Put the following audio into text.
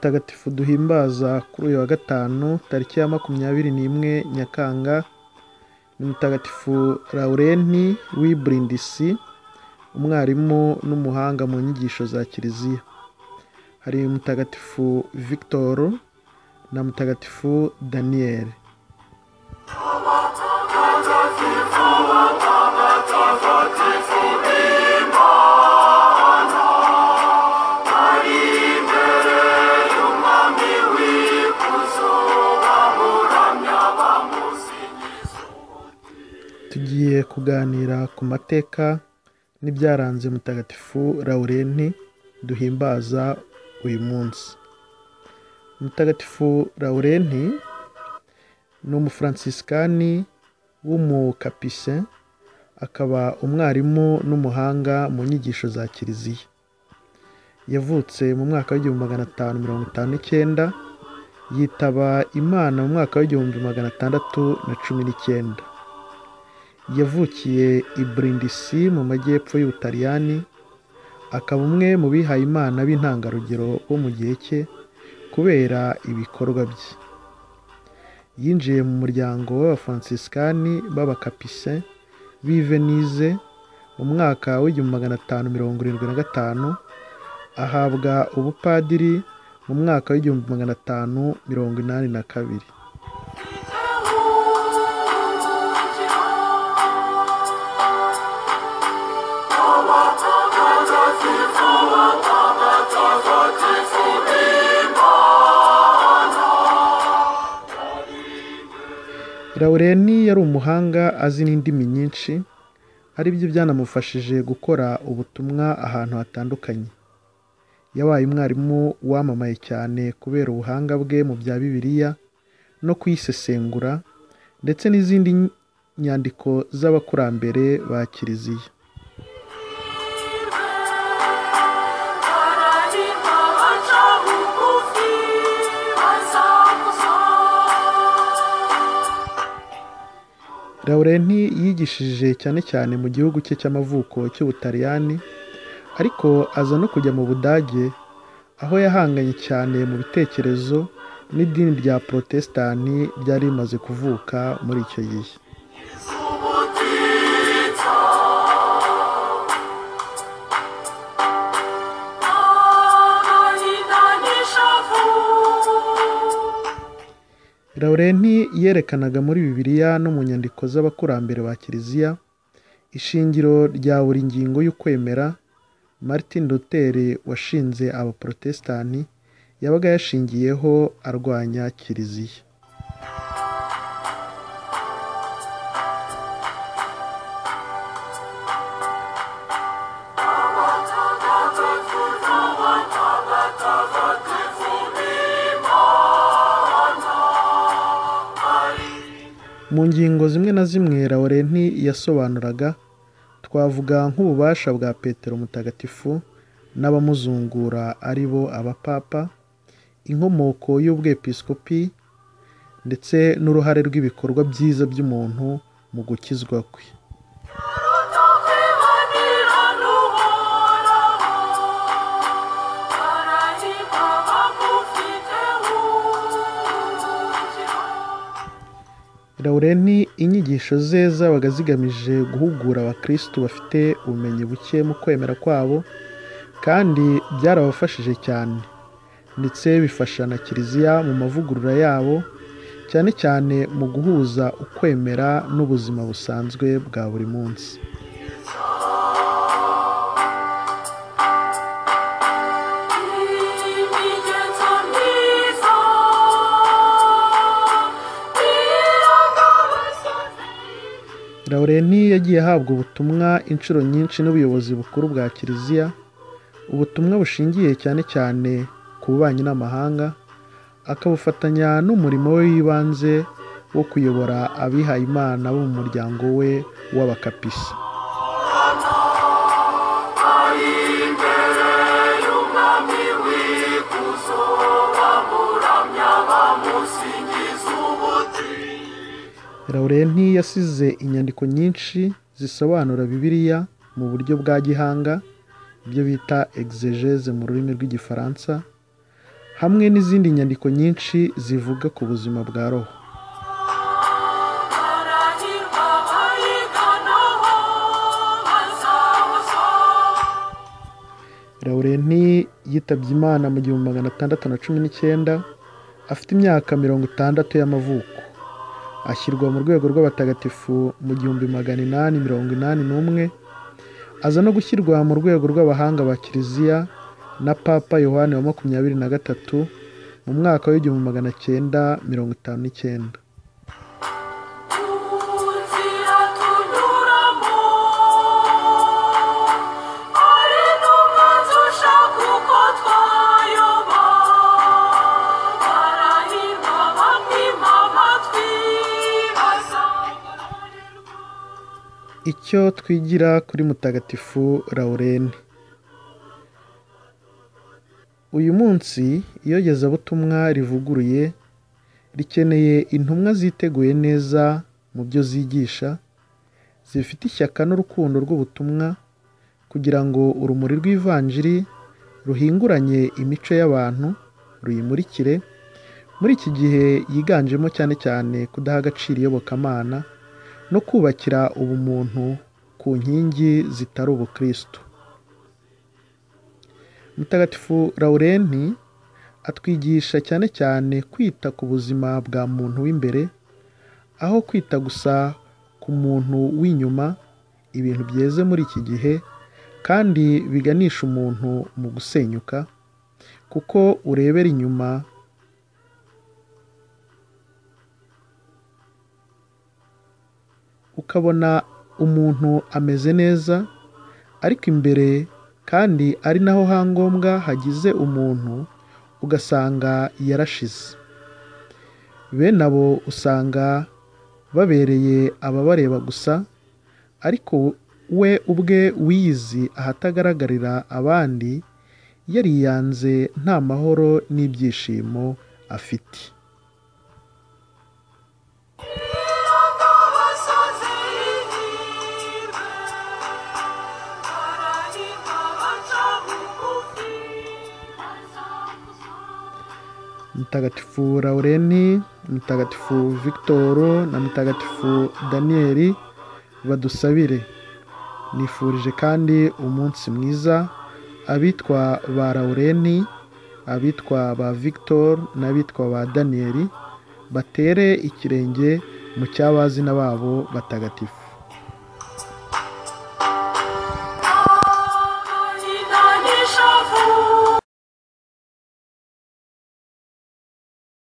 Abatagatifu duhimbaza kuri uyu wa gatanu tariki ya 21 Nyakanga ni Mutagatifu Laurenti w'i Brindisi, umwarimu n'umuhanga mu nyigisho za Kiliziya. Hari Mutagatifu Victor na Mutagatifu Daniel. Tugiye kuganira ku mateka n'ibyaranze Mutagatifu Laurenti duhimbaza uyu munsi. Mutagatifu Laurenti ni umufransiskani w'umukapise, akaba umwarimu n'umuhanga mu nyigisho za Kiliziya. Yavutse mu mwaka wa 1559, yitaba Imana mu mwaka wa 1619. Yavukiye i Brindisi mu majyepfo y'Ubutaliyani, akaba umwe mu bihaye Imana b'intangarugero bo mu gihe cye kubera ibikorwa bye. Yinjiye mu muryango w'Abafransiskani b'Abakapise b'i Venise mu mwaka wa 1575, ahabwa ubupadiri mu mwaka wa 1582. Laurenti yari umuhanga azi n'indimi nyinshi, aribyo byanamufashije gukora ubutumwa ahantu hatandukanye. Yabaye umwarimu wamamaye cyane kubera ubuhanga bwe mu bya Bibiliya no kuyisesengura, ndetse n'izindi nyandiko z'abakurambere ba Kiliziya. Laurenti yigishije cyane cyane mu gihugu cye cy'amavuko cy'Ubutaliyani, ariko aza no kujya mu Budage, aho yahanganye cyane mu bitekerezo n'idini rya Protestani ryari rimaze kuvuka muri icyo gihe. Laurenti yerekanaga muri Bibiliya no mu nyandiko z'abakurambere ba Kiliziya ishingiro rya buri ngingo y'ukwemera Martin Luther washinze Abaprotestani yabaga yashingiyeho arwanya Kiliziya. Mu ngingo zimwe na zimwe Laurenti yasobanuraga, twavuga nk'ububasha bwa Petero Mutagatifu n'abamuzungura ari bo abapapa, inkomoko y'ubwepiskopi, ndetse n'uruhare rw'ibikorwa byiza by'umuntu mu gukizwa kwe. Laurenti inyigisho ze zabaga zigamije guhugura abakristu bafite ubumenyi buke mu kwemera kwabo, kandi byarabafashije cyane, ndetse bifasha na Kiliziya mu mavugurura yabo, cyane cyane mu guhuza ukwemera n'ubuzima busanzwe bwa buri munsi. Laurenti yagiye ahabwa ubutumwa inshuro nyinshi n'ubuyobozi bukuru bwa Kiliziya, ubutumwa bushingiye cyane cyane ku bubanyi n'amahanga, akabufatanya n'umurimo we w'ibanze wo kuyobora abihaye Imana bo mu muryango we w'Abakapisi. Laurenti yasize inyandiko nyinshi zisobanura Bibiliya mu buryo bwa gihanga, ibyo bita exégèse mu rurimi rw'Igifaransa, hamwe n'izindi nyandiko nyinshi zivuga ku buzima bwa roho. Laurenti yitabye Imana mu 1619 afite imyaka 60 y'amavuko. Ashyirwa mu rwego rw'abatagatifu mu 1881, aza no gushyirwa mu rwego rw'abahanga ba Kiliziya na Papa Yohani wa 23 mu mwaka w'1959. Icyo twigira kuri Mutagatifu Laurenti. Uyu munsi iyogezabutumwa rivuguruye rikeneye intumwa ziteguye neza mu byo zigisha, zifite ishyaka n'urukundo rw'ubutumwa, kugira ngo urumuri rw'ivanjiri ruhinguranye imico y'abantu, ruyimurikire muri iki gihe yiganjemo cyane cyane kudaha agaciro iyobokamana no kubakira ubumuntu ku nkingi zitari ubukristo. Mutagatifu Laurenti atwigisha cyane cyane kwita ku buzima bwa muntu w'imbere, aho kwita gusa ku muntu w'inyuma, ibintu byeze muri iki gihe kandi biganisha umuntu mu gusenyuka, kuko urebera inyuma ukabona umuntu ameze neza, ariko imbere kandi ari naho hangombwa hagize umuntu ugasanga yarashize. Bene abo usanga babereye ababareba gusa, ariko we ubwe wiyizi ahatagaragarira abandi, yariyanze nta mahoro n'ibyishimo afite. Mutagatifu Laurenti, Mutagatifu Victor na Mutagatifu Daniel badusabire. Nifurije kandi umunsi mwiza abitwa ba Laurenti, abitwa ba Victor n'abitwa ba Daniel, batere ikirenge mu cy'abazina babo batagatifu.